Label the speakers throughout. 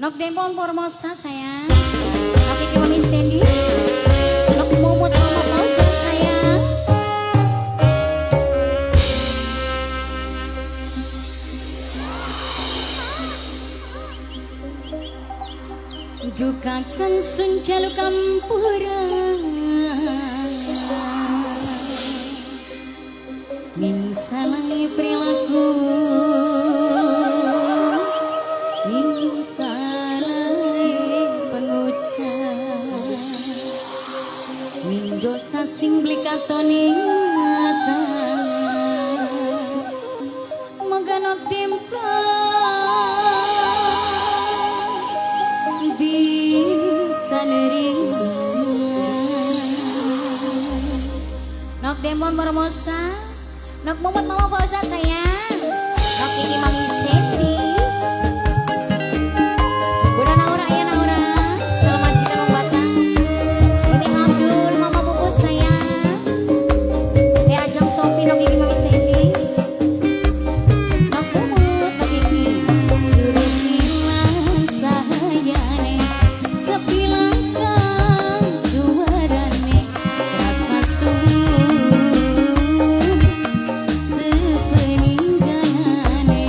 Speaker 1: Nok Demon Formosa, sayang. Nok Kiki Mami Sandy. Nok Mumut Mama Fauzan, sayang. Dukakan sun jaluk kampura min salangi perilaku min salangi pengucap min dosa sing beli katone maganok dempa bisa nerima. Nok Demon Formosa, Nok Mumut Mama Fauzan, sayang. Nok Kiki Mami Sandy. Bunda Naura, Ayah Naura, salam majikan Om Batang. Ini Abdul, Mama Puput, sayang. Teh Ajeng Sofi, Nok Kiki Mami Sandy. Nok Mumut, Nok Kiki. Suruh hilang sahayane, sepilang kang suarane, rasa sungguh sepeninggalane.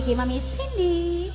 Speaker 1: Kiki Mami Cindy.